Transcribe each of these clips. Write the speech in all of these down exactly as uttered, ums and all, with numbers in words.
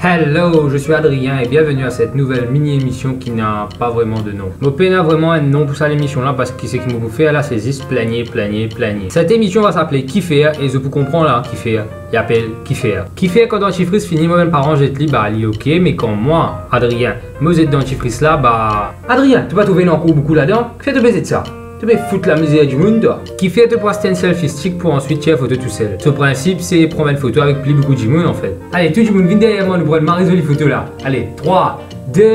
Hello, je suis Adrien et bienvenue à cette nouvelle mini-émission qui n'a pas vraiment de nom. Mo pena vreman enn nom pou sa lemision la, parski seki mo pou fer la, se zis plagne, plagne, plagne. Cette émission va s'appeler Kifer e zot pou konpran la, kifer, li apel Kifer. Kifer kan dantifris fini, mo bann paran zet li, ba li ok, me kan mwa, Adrien, mo zet dantifris la, ba, Adrien, to pa trouve ena ankor boukou ladan? Kifer to pe zet sa? To pe fout lamizer dimoun, twa. Kifer to pou aste enn selfie stick pou answit tir foto tousel? So prinsip, se pran bann foto avek pli boukou dimoun, anfet. Ale, tou dimoun, vinn deryer mwa, nou pran enn mari zoli foto la. Ale, trwa, de.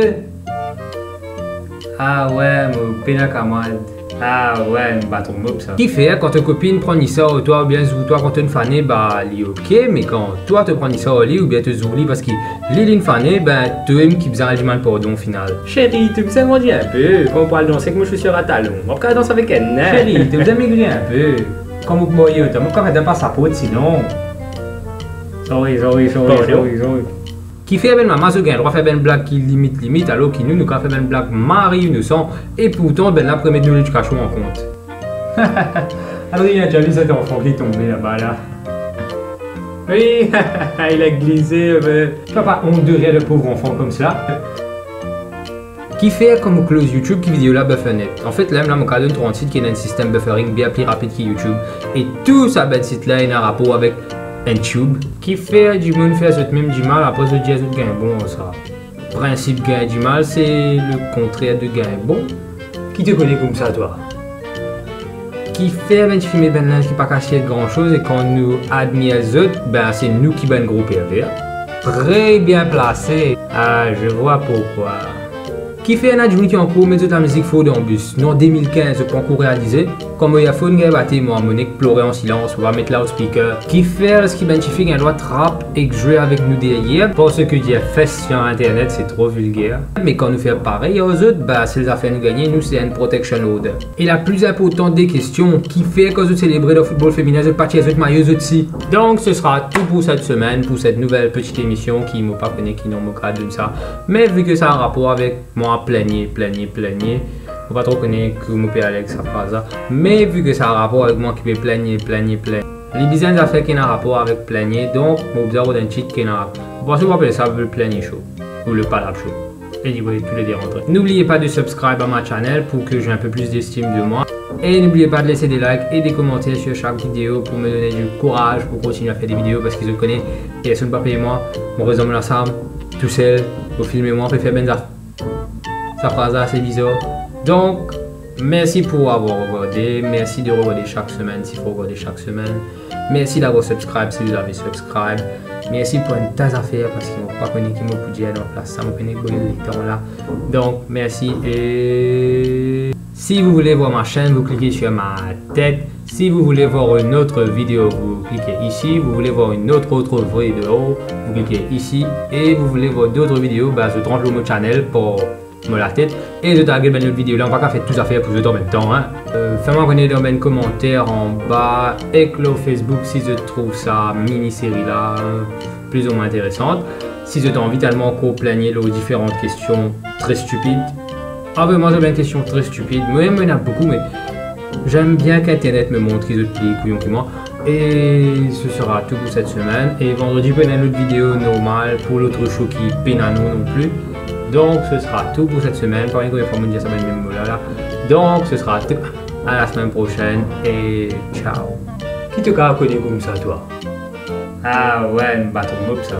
Ah ouais, mo pena kamad. Ah ouais, enn baton mop sa. Kifer kan to kopinn pran nisa ar twa oubien zour twa kan to fane, ba li ok, me kan twa to pran nisa ar li oubien to zour li parski li, linn fane, ben, tomem ki bizin al dimann pardon final. Seri, to bizin grandi inpe, kan mo pou al danse ek mo sosir a talon, mo pa kav dans avek enn nen. Seri, to bizin megri inpe. Kan mo pou marye, mo pa kav pas laport sinon. Sorry, sorry, sorry, pardon, sorry, sorry. Kifer bann mama, zot gagn drwa fer bann blag ki limit, limit, alor ki nou, nou kav fer bann blag mari inosan, e pourtan, bann la pa met nou ledikasion an kont. Adrien, ti a vi set zanfan ki tonbe laba la? Wi, li la glise, euh. To pa ont de rir de pov zanfan koumsa? Kifer kan mo close YouTube ki video la buffer net? Anfet, la mem la, mo kav donn twa sit ki ena enn sistem buffering bien pli rapid ki YouTube, e tou sa bann sit la ena rapor avek enn tube. Kifer dimoun fer zot mem dimal, apre zot dir zot gagn bon ar sa? Prinsip gagn dimal, se le kontrer de gagn bon. Ki to kone koumsa, twa? Kifer bann tifi met bann linz ki pa kav tir gran soz, e kan nou admir zot, ben, se nou ki bann gro perver? Très bien placé. Ah, je vois pourquoi. Kifer ena dimoun ki ankor met zot lamizik for dan bis? Non, de mil kinz, zot pa ankor realize? Kan mo earphone gagn bate, mo, mo nek plore an silans, mo pa met loudspeaker. Kifer eski bann tifi gagn drwa trap ek zwe avek nou deryer? Parski dir fes sir internet, se tro vilger. Me kan nou fer parey ar zot, ba, sel zafer nou gagne, nou, se enn protection order. E la pli inportan de kestion, kifer kan zot selebre dan foutbol feminen, zot pa tir zot mayo, zot si? Donc, ce sera tout pour cette semaine, pour cette nouvelle petite émission ki mo pa kone ki nom mo kav donn sa. Me vi ki sa rapor avek mwa plagne, plagne, plagne, mo pa tro kone ki mo pe ale ek sa fraz la. Me vi ki sa rapor avek mwa ki pe plagne, plagne, plagne, li bizin zafer ki ena rapor avek plagne, donk mo bizin rod enn tit ki ena rapor. Mo panse nou apel sa le plagne show ou le palab show. Anyway, tou le de rantre. N'oubliez pas de subscribe à ma channel pour que j'ai un peu plus d'estime de moi. Et n'oubliez pas de laisser des likes et des commentaires sur chaque vidéo pour me donner du courage pour continuer à faire des vidéos, parski zot kone, personn pa pey mwa, mo res dan mo lasam, tousel, mo filme mwa, pe fer bann zaf-, sa fraz la, se bizar. Donc, merci pour avoir regardé, merci de regarder chaque semaine, si vous regardez chaque semaine. Merci d'avoir subscribe si vous avez subscribe. Mersi pou enn ta zafer, parski mo pa kone ki mo pou dir dan plas sa, mo pena boule letan la. Donc, merci et si vous voulez voir ma chaîne, vous cliquez sur ma tête. Si vous voulez voir une autre vidéo, vous cliquez ici. Vous voulez voir une autre, autre vidéo, vous cliquez ici. Et vous voulez voir d'autres vidéos, ben, zot rant lor mo channel pou mo latet. E zot al get bann lot video la, mo pa kav fer tou zafer pou zot anmemtan, hein. Euh, fer mwa kone dan bann komanter anba ek lor Facebook si zot trouv sa mini seri la, euh, pli ou mwin interesan. Si zot anvi tann mwa ankor plagne lor diferan kestion tre stipid, avoy mwa zot bann kestion tre stipid. Mwa mem, mo ena boukou, me j'aime bien ki internet mo mont ki zot pli kouyon ki mwa. Et ce sera tout pour cette semaine. Et vendredi, pena enn lot video normal pou lot show ki pena nom non plus. Donc, ce sera tout pour cette semaine. Pa enn premie fwa mo dir sa bann mem mo la la. Donc, ce sera tout. À la semaine prochaine et ciao. Ki to kav kone koumsa, twa? Ah ouais, enn baton mop sa.